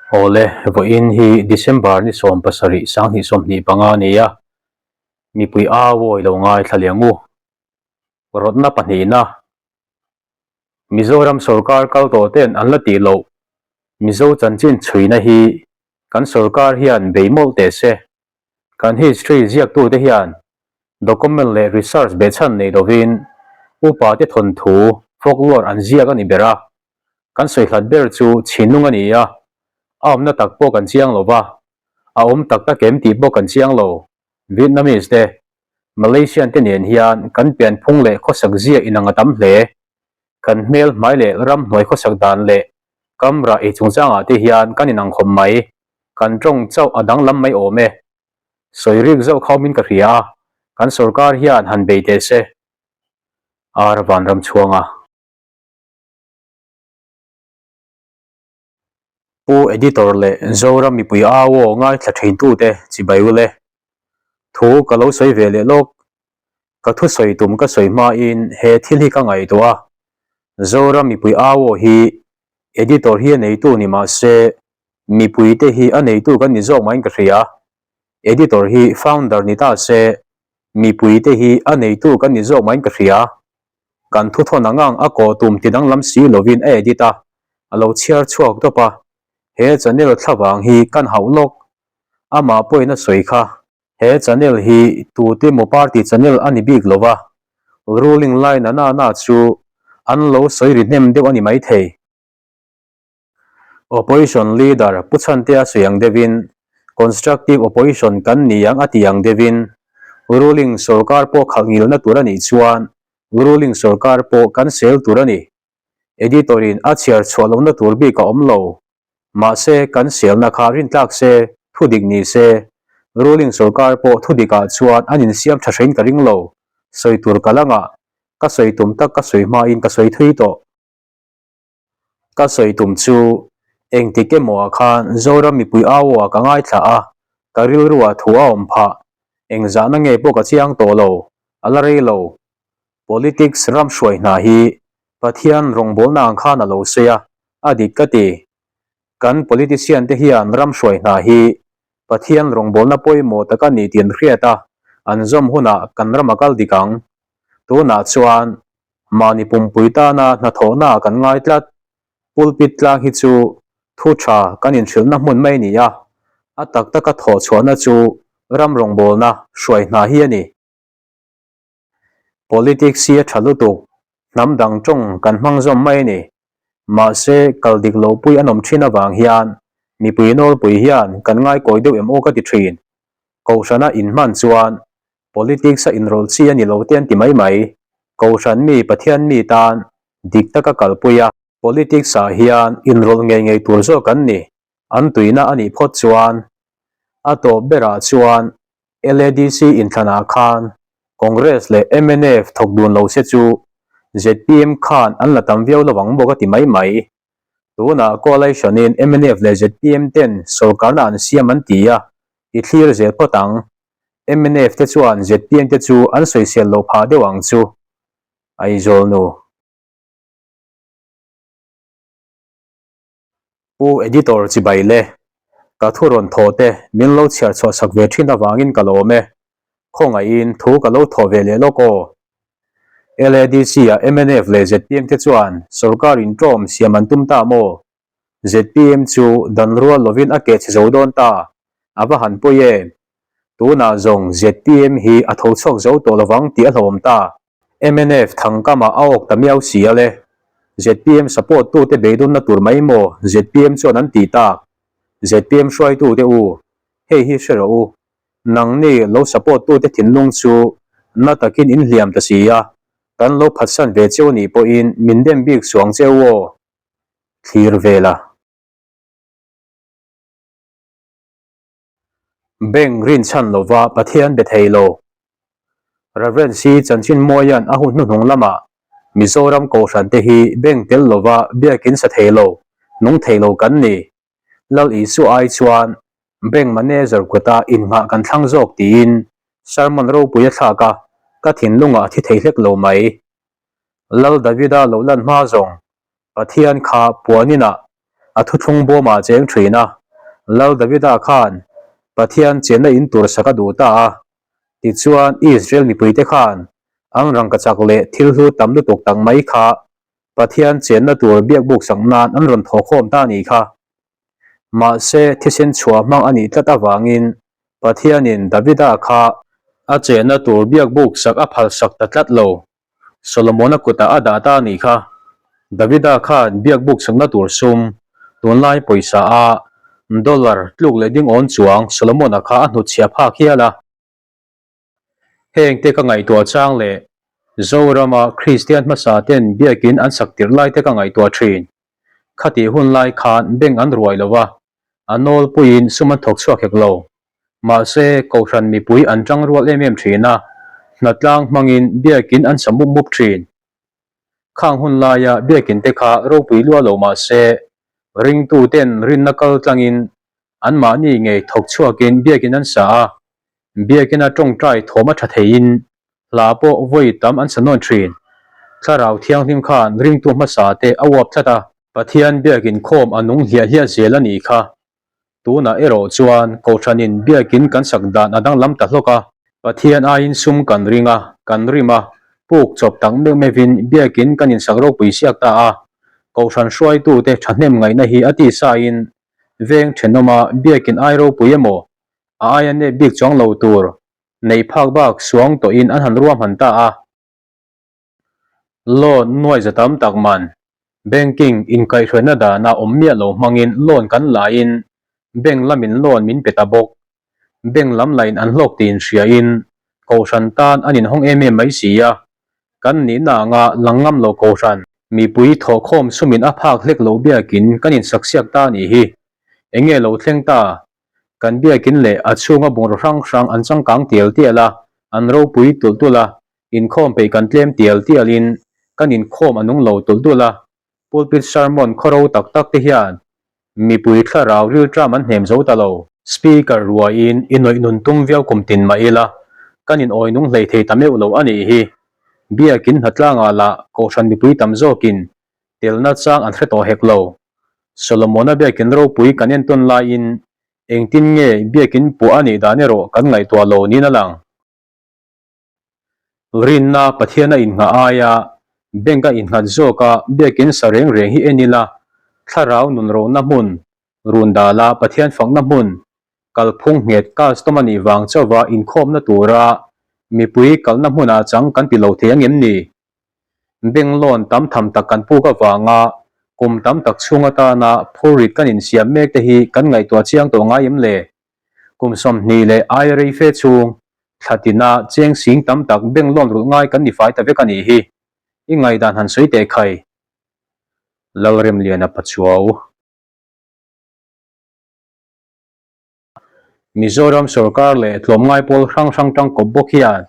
Awle, vawiin hi December ni 17 2025 a ni a, mipui aawawi lo ngaithla leh ang u. Rawtna pahnihna, Mizoram sorkar kal tawh ten an la tih loh Mizo chanchin chhuina hi kan sorkar hian bei mawlh teh se. Kan history ziaktute hian document leh research behchhan nei lovin upa te thawnthu, folklore, an ziak a ni ber a. Kan sawi hlat ber chu chhinlung a ni a, a awmna tak pawh kan chiang lo va, a awm tak tak em tih pawh kan chiang lo. Vietnamese te, Malaysian te nen hian kan pianphung leh khawsak zia inang a tam hle. Kan hmel hmai leh ramhnuai khawsak dan leh camera ei chungchangah te hian kan inang khawp mai. Kan tawng chauh a danglam mai awm e. Sawi rik zauh khaumin ka hria a, kan sorkar hian han bei teh se. Ar Vanramchhuanga. Pu Editor leh Zoram mipui au aw ngaithla thintute chibai ule. Thu ka lo sawi ve leh lawk. Ka thu sawi tum ka sawi hmain he thil hi ka ngaihtuah a. Zoram mipui au aw hi Editor hi a neitu ni mah se mipuite hi a neitu kan ni zawk maiin ka hria. Editor hi founder ni ta se mipuite hi a neitu kan ni zawk maiin ka hria. Kan thuthawn ang ang a kawh tum ti danglam si lovin a edit a, a lo chhiar chhuak tawp a, he channel thlavang hi kan hauh lawk. Amah pawhin a sawi kha, he channel hi tute maw party channel a ni bik lova, ruling line a na na chu an lo sawi ri hnem deuh a ni maithei. Opposition leader Pu Chhantea sawi ang deuhin, Constructive Opposition kan ni ang a ti ang deuhin, Ruling sorkar pawh khalh ngilna tur a nih chuan Ruling sorkar pawh kan sel tur a ni. Editor in a chhiar chhuah lohna tur bik a awm lo. Mahse kan selna kha rintlak se, thudik ni se, Ruling sorkar pawh thudikah chuan an insiam tha hrein ka ring lo. Sawi tur ka la ngah. Ka sawi tum tak ka sawi hmain ka sawi thui tawh. Ka sawi tum chu engtik emaw ah khan Zoram mipui au ah ka ngaithla a, ka rilru ah thu a awm phah. Engzahna nge pawh ka chiang tawh lo, a la rei lo. Politics ram hruai hna hi Pathian rawngbawlna ang khan a lo sawi a, a dik ka ti. Kan politician te hian ram hruai hna hi Pathian rawngbawlna pawimawh tak a ni tih an hriat a, an zawm hunah kan ram a kal dik ang. Tunah chuan Mahni pumpui tana hnathawhnaah kan ngai tlat. Pulpit tlang hi chu thu tha kan inhrilhna hmun mai a ni a, a tak taka thawh chhuahna chu ram rawngbawlna hruai hna hi a ni. Politics hi a tha lutuk, hnam dang tawng kan hmang zawm mai a ni. Mahse, kal dik lo pui an awm thin avang hian mipui nawlpui hian kan ngaikawi deuh em aw ka ti thin. Kohhrana inhman chuan Politics a inrawlh chi a ni lo te an ti mai mai. Kohhran mi, Pathian mi tan dik taka kalpui a. Politics ah hian inrawlh ngei ngei tur zawk an ni. An tuina a nih phawt chuan a tawp berah chuan LADC inthlanah khan Congress leh mnf thawk dun lo se chu zpm khan an la tam viau lo ang bawk a ti mai mai. Tunah coalition in mnf leh zpm ten sorkarna an siam an ti a, i thlir zel phawt ang. Mnf te chuan zpm te chu an sawisel loh phah deuh ang chu. Aizawl nu. Pu Editor chibai le. Ka thu rawn thawh te min lo chhiar chhuah sak ve thin avangin ka lawm e. Khawngaihin thu ka lo thawh ve leh lawk aw. LADC ah mnf leh zpm te chuan sorkar inṭawm siam an tum ta maw? Zpm chu dan rual lovin a keh chhe zo dawn ta, a va han pawi em? Tunah zawng zpm hi a tho chhuak zo tawh lovang tih a hlawm ta. Mnf thangkamah a awk ta miau si a le. Zpm support tute beidawnna tur mai maw zpm chuan an tih tak? Zpm hruaitute u, hei hi hre rawh u. Nangni lo support tute thinlung chu na takin in hliam ta si a, kan lo phatsan ve cheu nih pawhin min dem bik suang cheu aw. Thlir vel a. Bank rinchhan lova Pathian be thei lo. Rev. C. Chanchin Mawia'n a hun hnuhnung lamah Mizoram Kohhran te hi bank tel lova biakin sa thei lo, nung thei lo kan ni. Lal Isua ai chuan bank manager kuta innghah kan thlang zawk tiin sermon ropui a thlak a, ka thinlungah a thi thei hlek lo mai. Lal Davida lo lan hma zawng Pathian kha puan inah a thuthlung bawmah cheng thin a. Lal Davida khan Pathian chenna in tur sak a duh ta a. Tichuan, Israel mipuite khan an rangkachak leh thil hlu tam lutuk tak mai kha Pathian chenna tur biakbuk sak nan an rawn thawhkhawm ta a nih kha. Mahse, thisen chhuah hmang a nih tlat avangin Pathianin Davida kha a chenna tur biakbuk sak a phalsak ta tlat lo. Solomona kutah a dah ta a nih kha. Davida khan biakbuk sakna tur sum, tunlai pawisa a dollar tluk leh ding awn chuang Solomona kha a hnutchhiah phak hial a. Heng te ka ngaihtuah chang leh Zorama Kristian hmasa ten biakin an sak tirh lai te ka ngaihtuah thin. Khatih hun lai khan bank an ruai lo a, a nawlpuiin sum an thawk chhuak hek lo. Mahse, Kohhran mipui an tang rual em em thin a, hnatlang hmangin biakin an sa mup mup thin. Khang hun laia biakin te kha ropui lua lo mahse, ringtuten rinna kal tlangin anmahni ngei thawk chhuakin biakin an sa a, biakina tawngtai thawm a tha theiin hla pawh vawi tam an sa nawn thin. Thlarau Thianghlim khan ringtu hmasa te a uap tlat a. Pathian biakin khawm a nung hliah hliah zel a nih kha. Tunah erawh chuan Kohhranin biakin kan sak dan a danglam ta hlawk a, Pathian aiin sum kan ring a, kan rim a, puk chawp tak meuh meuhin biakin kan insak ropui siak ta a. Kohhran hruaitute thahnem ngaihna hi a tisain veng thenawma biakin ai ropui emaw, a aia nep bik chuang lo tur neih phak bak suang tawhin an han ruahman ta a. Loan nuai za tam tak man, Banking inkaihhruaina dana awm miah lo hmangin loan kan laiin bank lamin loan min pe ta bawk. Bank lam lain an hlawk tiin hriain kohhran tan an inhawng em em mai si a, kan nihna anga lang ngam lo kohhran mipui thawhkhawm sumin a phak hlek lo biakin kan insaksiak ta a nih hi. Enge lo thleng ta? Kan biakin leh a chhunga bungraw hrang hrang an changkang tial tial a, an ropui tulh tulh a, Inkhawm peih kan tlem tial tialin kan inkhawm a nung lo tulh tulh a, pulpit sermon khawro tak tak te hian mipui thlarau rilṭam an hnem zo ta lo. Speaker ruaiin i nawih nun tum viau kum tin mah ila, kan in awi nung hlei thei ta meuh lo a nih hi. Biakin hnatlangah lah kohhran mipui tam zawkin telna chang an hre tawh hek lo. Solomona biakin ropui kan entawn laiin engtin nge biakin puah a nih dan erawh kan ngaihtuah lo niin a lang. Rinna Pathian a innghah aia bank a innghat zawka biakin sa reng reng hi en ila, thlarau nunrohna hmun, run dala Pathian fakna hmun, kalphung nghet custom a nih vang chauha inkhawmna tura mipui kalna hmunah chang kan ti lo thei ang em ni? Bank loan tam tham tak kan puk avanga kum tam tak chhung atana phurrit kan insiam mek te hi kan ngaihtuah chiang tawh ngai em le? Kum 20 leh aia rei fe chhung, thla tina cheng sing tam tak bank loan rulh ngai kan ni fai ta vek a nih hi. I ngaihdan han sawi teh khai. Lalremliana Pachuau. Mizoram sorkar leh tlawmngai pawl hrang hrang tangkawp bawk hian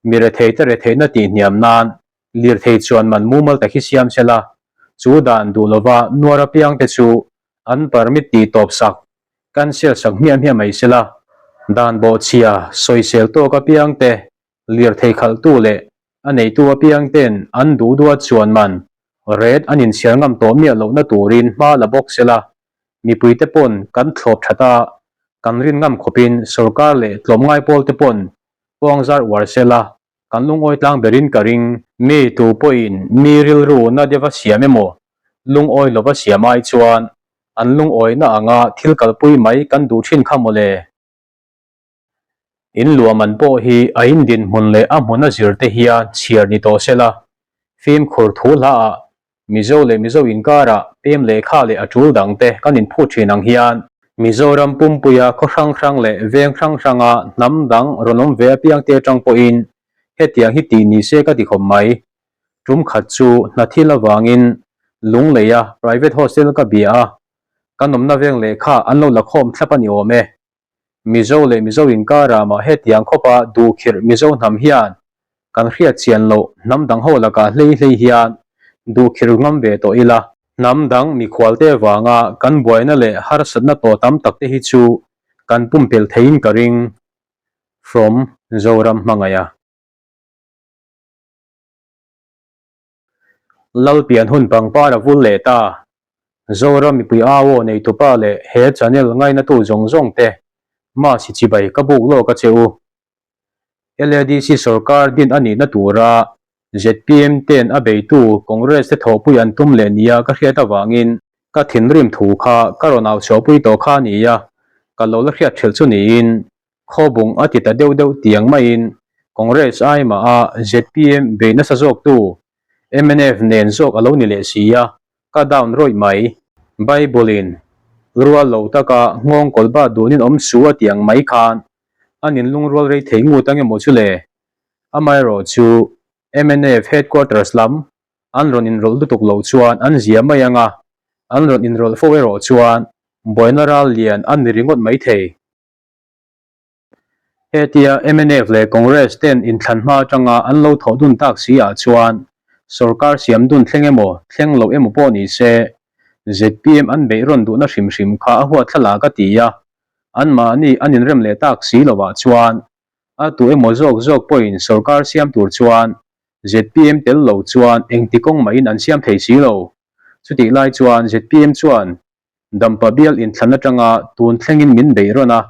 mi retheite retheihna tihhniam nan lirthei chuan man mumal tak hi siam se la, chu dan duh lova nuar apiangte chu an permit tih tawp sak Cancel sak hmiah hmiah mai sela, dan bawhchhia sawisel tawk apiangte, lirthei khalhtu leh a neitu apiangten an duh duh a chuan man ret an inchhiar ngam tawh miah lohna turin hma la bawk sela, mipuite pawn kan thlawp that a, kan rin ngam khawpin sorkar leh tlawmngai pawlte pawn puangzar uar sela, kan lungawi tlang berin ka ring. Mi tu pawhin mi rilru na deuha siam emaw, lungawi lova siam ai chuan An lungawihna anga thil kalpui mai kan duh thin kha mawle. In luahman pawh hi a in dinhmun leh a hmun a zir te hian chhiar ni tawh se la, fimkhur thu hlaah Mizo leh Mizo inkarah pem lehkha leh a tul dang te kan inphut thin ang hian Mizoram pumpuia khaw hrang hrang leh veng hrang hranga hnam dang rawn awm ve apiang te atang pawhin hetiang hi tih ni se ka ti khawp mai. Tum khat chu hna thil avangin Lungleia private hostel ka bia a, kan awmna veng lehkha an lo la khawm thlap a ni awm e. Mizo leh Mizo inkara mah hetiang khawpa duhkhirh Mizo hnam hian kan hriat chian loh hnam dang ho lakah hlei hlei hian duhkhirh ngam ve tawh ila. Hnam dang mikhualte vanga kan buaina leh harsatna tawh tam tak te hi chu kan pumpelh theiin ka ring. From Zoram Hmangaiha. Lalpian hun pangpar a vul leh ta. Zoram mipui au aw neitupa leh he channel ngainatu zawng zawng te Masi chibai ka buk lawk a che u. LADC sorkar din a nihna tura zpm ten a beitu Congress te thawhpui an tum leh nia ka hriat avangin ka thinrim thu kha ka rawn au chhuahpui tawh kha a ni a, ka lo la hriat ṭhelh chu niin Khawbung a ti ta deuh deuh tiang maiin Congress ai mah a zpm bei nasa zawktu mnf nen zawk a lo ni leh si a, ka down rawih mai. Bible in rual lo taka nghawng kawlba dunin awm su a tiang mai khan an inlungrual rei thei ngut ang emaw chu le? Amaherawh chu mnf headquarters lam an rawn inrawlh lutuk loh chuan an zia mai ang a, an rawn inrawlh fo erawh chuan buaina ral lian an ni ringawt mai thei. Hetia mnf leh Congress ten inthlan hma atanga an lo thawh dun tak si ah chuan sorkar siam dun thleng emaw thleng loh emaw pawh ni se zpm an beih rawn duhna hrim hrim kha a huat thla la ka ti a, anmahni an inrem leh tak si lo ah chuan a tu emaw zawk zawk pawhin sorkar siam tur chuan zpm tel lo chuan engti kawng mahin an siam thei si lo. Chutih lai chuan zpm chuan Dampa bial inthlan atanga tun thlengin min beih rawn a,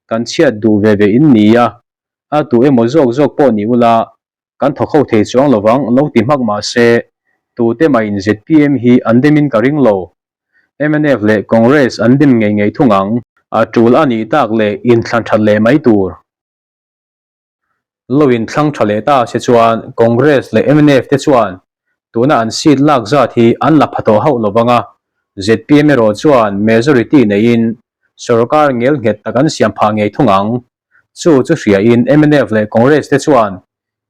kan chhiat duh ve ve in ni a, a tu emaw zawk zawk pawh ni ula, kan thawk ho thei chuang lovang lo ti hmak mah se, tute mahin zpm hi an demin ka ring lo. Mnf leh Congress an dem ngei ngei thung ang. A tul a nih tak leh inthlan that leh mai tur. Lo inthlang tha leh ta se chuan Congress leh mnf te chuan tuna an seat lak zat hi an la pha tawh hauh lo vang a, zpm erawh chuan majority neiin sorkar ngel nghet tak an siam phah ngei thung ang. Chu chu hriain mnf leh Congress te chuan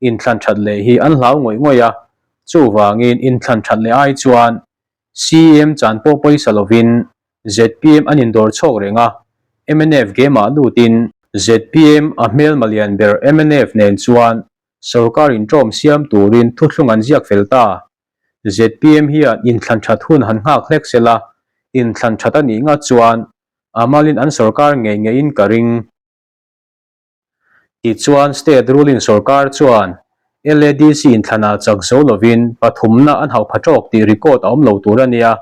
inthlan that leh hi an hlau ngawih ngawih a, chuvangin inthlan that leh ai chuan CM chan pawh pawisa lovin Zpm an indawr chhawk reng a, mnf game-ah lutin zpm a hmelma lian ber mnf nen chuan sorkar inṭawm siam turin thuthlung an ziak fel ta. Zpm hian inthlan ṭhat hun han nghak hlek se la, inthlan ṭhat a nih ngat chuan a malin an sorkar ngei ngeiin ka ring. Tichuan state ruling sorkar chuan LADC inthlanah chak zo lovin pathumna an hauh pha tawk tih record a awm lo tur a nia.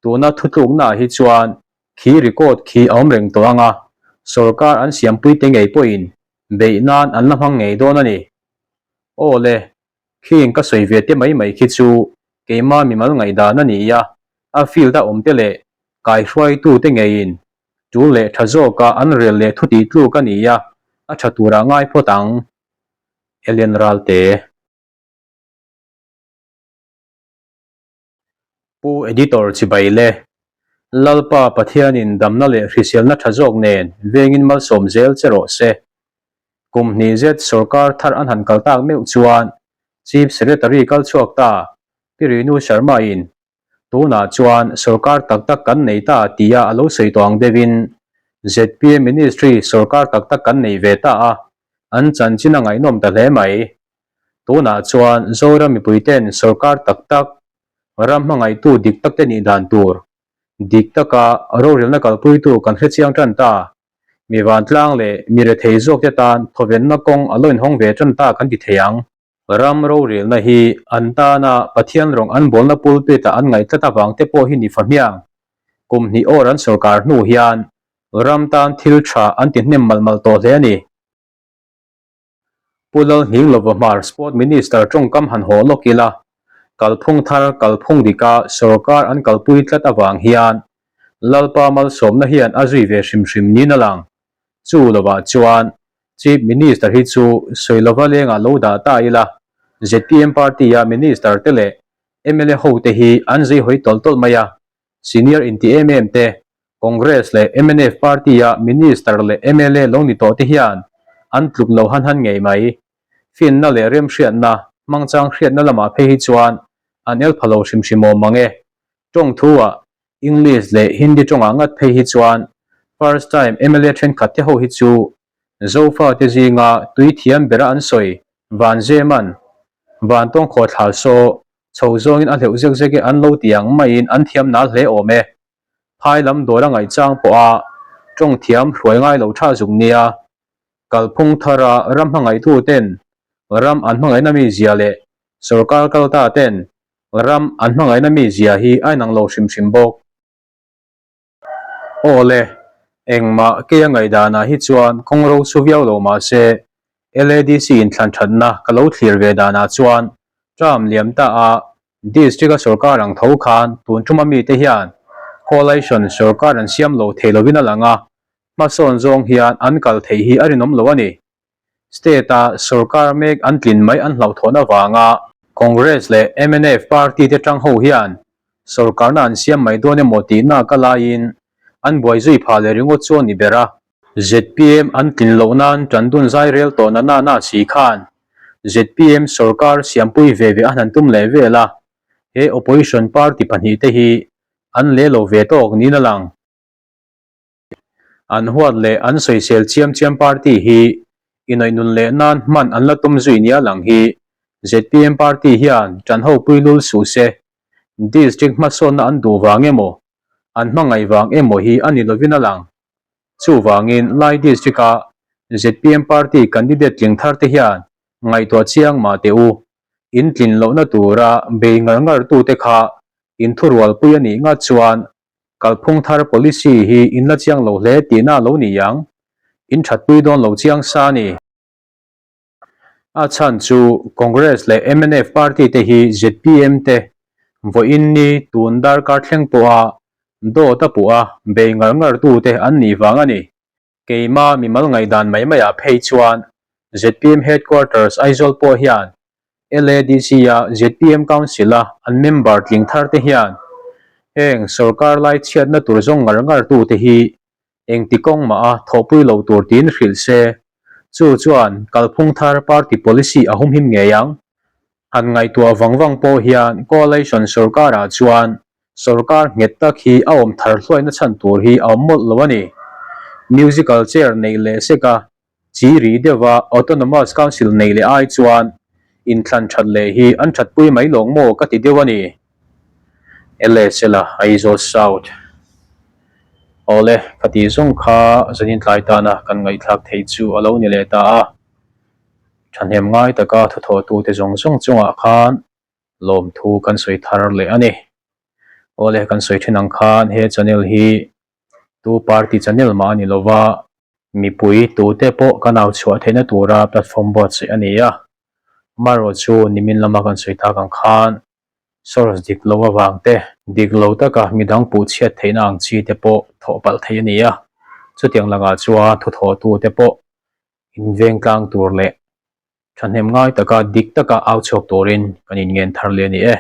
Tuna thutluknaah hi chuan khi record khi a awm reng tawh ang a, sorkar an siampui te ngei pawhin beih nan an la hmang ngei dawn a ni. Aw le, khing ka sawi ve te mai mai khi chu keima mimal ngaihdan a ni a, a field a awm te leh kaihruaitu te ngeiin Tul leh tha zawka an rel leh thu tih tluk a ni a, a tha turah ngai phawt ang. Ellen Ralte. Pu Editor Chibai le. Lalpa Pathianin damna leh hriselna tha zawk nen vengin malsawm zel che rawh se. Kum hnih zet sorkar thar an han kal tak meuh chuan Chief Secretary kal chhuak ta Pi Rinu Sharma in Tunah chuan sorkar tak tak kan nei ta tia a lo sawi tawh ang deuhin zpm Ministry sorkar tak tak kan nei ve ta a, an chanchin a ngaihnawm ta hle mai. Tunah chuan Zoram mipuiten sorkar tak tak, ram hmangaihtu dik takte nih dan tur, dik taka rorelna kalpuitu kan hrechiang tan ta. Mi vantlang leh mi rethei zawkte tan thawvenna kawng a lo inhawng ve tan ta kan ti thei ang. Ram rorelna hi an tana Pathian rawng an bawlna pulpit ah an ngaih tlat avang te pawh hi ni fa hmiang. Kum hnih awr an sorkar hnu hian ram tan thil tha an ti hnem mal mal tawh hle a ni. Pu Lalhninglova Hmar Sport Minister tawngkam han haw lawk ila, kalphung thar kalphung dika sorkar an kalpui tlat avang hian Lalpa malsawmna hian a zui ve hrim hrim niin a lang. Chu lovah chuan Chief Minister hi chu Sailova lengah lo dah ta ila, zpm party-a Minister te leh mla hote hi an zei hawi tawlh tawlh mai a, senior inti em em te, Congress leh mnf party-a Minister leh mla lo ni tawh te hian an tluk lo han han ngei mai. Finna leh remhriatna, hmangchang hriatna lamah phei hi chuan an el pha lo hrim hrim awm mang e. Tawng thu-ah English leh Hindi tawngah ngat phei hi chuan first time mla thenkhat te ho hi chu Zofa te zinga tui thiam bera an sawi Van Zeman, Van tawng khaw thlal saw chho zawngin a hleuh zek zek e an lo ti ang maiin an thiam nal hle awm e. Phai lam dawr a ngaih chang pawha tawng thiam hruai ngai lo tha zuk nia. Kalphung thara ram hmangaihtu ten ram an hmangaihna mi zia leh sorkar kalta ten Ram an hmangaihna mi zia hi a inang lo hrim hrim bawk. Aw le, engmah keia ngaihdanah hi chuan kawng ro chu viau lo mah se, LADC inthlan thatna ka lo thlir ve danah chuan term liam ta a District-a sorkar ang tho khan tun tuma mite hian coalition sorkar an siam lo thei lovin a lang a, hmasawn zawng hian an kal theih hi a rinawm lo a ni. State-a sorkar mek an tlin mai an hlauhthawn avanga Congress leh mnf party te tang ho hian sorkarna an siam mai dawn emaw tihna ka laiin an buai zui phah leh ringawt chu a ni ber a. Zpm an tlin loh nan tan dun zai rel tawh na na na si khan zpm sorkar siampui ve ve a hnan tum leh vel a, he opposition party pahnihte hi an le lo ve tawk niin a lang. An huat leh an sawisel chiam chiam party hi inawih nun leh nan hman an la tum zui nia lang hi zpm party hian tan ho pui lul suh se, district hmasawnna an duh vang emaw an hmangaih vang emaw hi a ni lovin a lang. Chuvangin Lai District-a zpm party candidate tling thar te hian ngaihtuah chiang mah teh u, in tlin lohna tura bei ngar ngar tute kha in thurualpui a nih ngat chuan Kalphung thar policy hi in la chiang lo hle tihna a lo ni ang, in thatpui dawn lo chiang sa a ni. A chhan chu Congress leh mnf party te hi zpm te vawiin ni tun darkar thleng pawha dawt a puh a bei ngar ngar tu te an nih vang a ni. Keima mimal ngaihdan mai maiah phei chuan zpm Headquarters Aizawl pawh hian LADC-a zpm Council-a an member tling thar te hian heng sorkar lai chhiatna tur zawng ngar ngar tu te hi engti kawng mah a thawhpui lo tur tiin hrilh se, chu chuan kalphung thar party policy a humhim ngei ang. Han ngaihtuah vang vang pawh hian coalition sorkarah chuan sorkar nghet tak hi a awm thar hluaina chhan tur hi a awm mawlh lo a ni. Musical chair neih leh sek a Chi ri deuha Autonomous Council nei leh ai chuan inthlan that leh hi an thatpui mai lawng maw ka ti deuh a ni. LSL a Aizawl South. Awle, khati zawng kha zanin tlai tana kan ngaihthlak theih chu a lo ni leh ta a. Thahnem ngai taka thuthawhtute zawng zawng chungah khan lawmthu kan sawi thar leh a ni. Awle, kan sawi thin ang khan he channel hi tu party channel mah a ni lova, Mipui tute pawh kan au chhuah theihna tura platform buatsaih a ni a, amaherawh chu nimin lama kan sawi tak ang khan source dik lo avang te, dik lo taka midang puh chhiat theihna ang chi te pawh thawh palh theih a ni a, chutiang langah chuan thuthawhtute pawh inveng tlang tur leh thahnem ngai taka dik taka au chhuak turin kan inngen thar leh a ni e.